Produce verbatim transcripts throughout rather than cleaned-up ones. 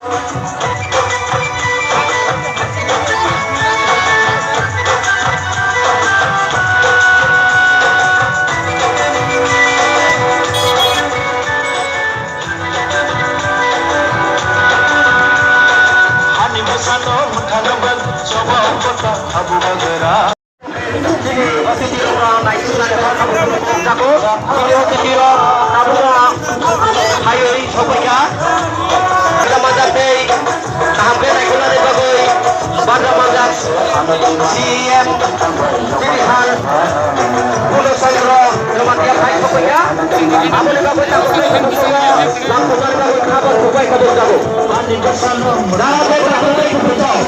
Hani bwsano mwthangwi choba kota habugra. Chini O T T rok no naisingmani kok abo jago. Chini O T T rok tabukno haywi sokphaikha. Badra manjak tei kaham khe naikolnani bagwi Badra manjak C E M chini han Purno Chandra Jamatia phai sokphaikha. Aboni bagwi tabuk tei tabuk tei tabuk tei tabuk tei tabuk tei tabuk tei.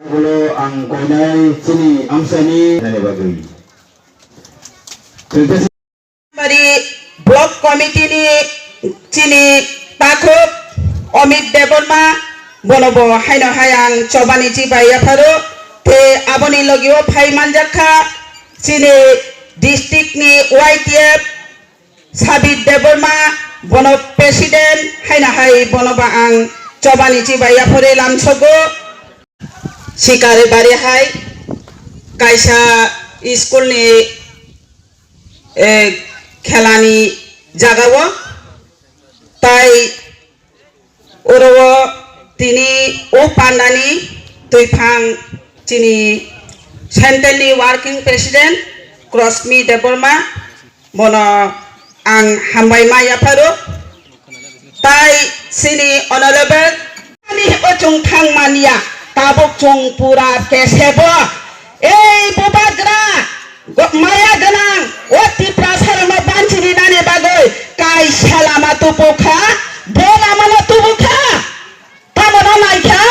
Ulo ang koinai chini amsani nani bagwi. Bari Block Committee ni chini takhuk Amit Debbarma, bono bo haino hai ang chobani chibai yapharo, tei aboni logio phai manjak kha chini district ni Y T F Sabir Debbarma, bono president haino hai bono ba ang chobani chibai yaphare lamsogo. Sikari bari hai kaisa school ni, eh, khelani jagao tai oro o tini o pandani twiphang chini central ni working president Krosmi Debbarma, bono ang hambai ma yapharo. Tai chini honorable ni o chwng thang manya, tabuk chwng pura kesebo. Ei bubagra, go-, maya gwnang, o Tiprasa rokno banchi rinani bagwi kaisa lama tubu kha, bo lama no tubu kha. Tamo no naikha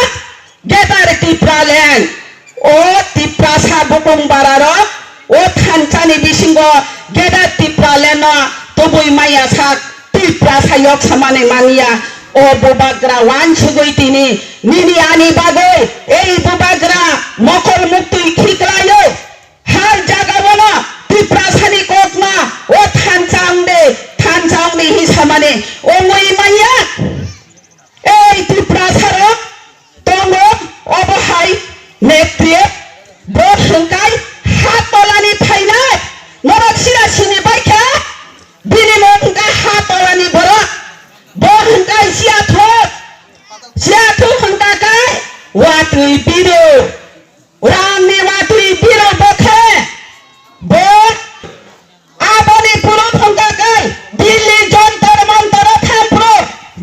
Greater Tipraland. O Tiprasa bukung bararok o thansa ni bisingo Greater Tipraland no tubui maya sak Tiprasa yok samani manya. O bubagra wansugui tini nini ani bagwi ei bubagra mokol muktui khiklaio. Har jaga bono Tiprasa ni kokma o thansa wngde, thansa wngde hi samani ongui manya. Ei Tiprasa rok tongo obo hai netrip, bo hwnkhe ha tolani phainai, norok sira sini baikha, bini mung hwnkhe ha tolani borok, bo hwnkhe siyathok, siyathok hwnkha khe watwi biro. Rangni watwi biro bo khe bo aboni phuru thwngkha khe Delhi Jantar Mantar o thang phuru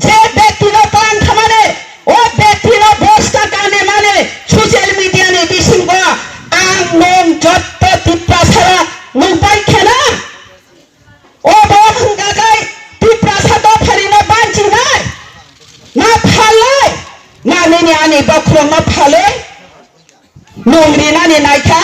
je bektino tlang khamani, o bektino bosta kanimani social media ni bisingo ang nwng jotto Tiprasa rok nukbai kheno. Obo hwnkha khe Tiprasa dopharino banchinai na phalwi na nini ani bokhorokno phalwi nwng rinani naikha.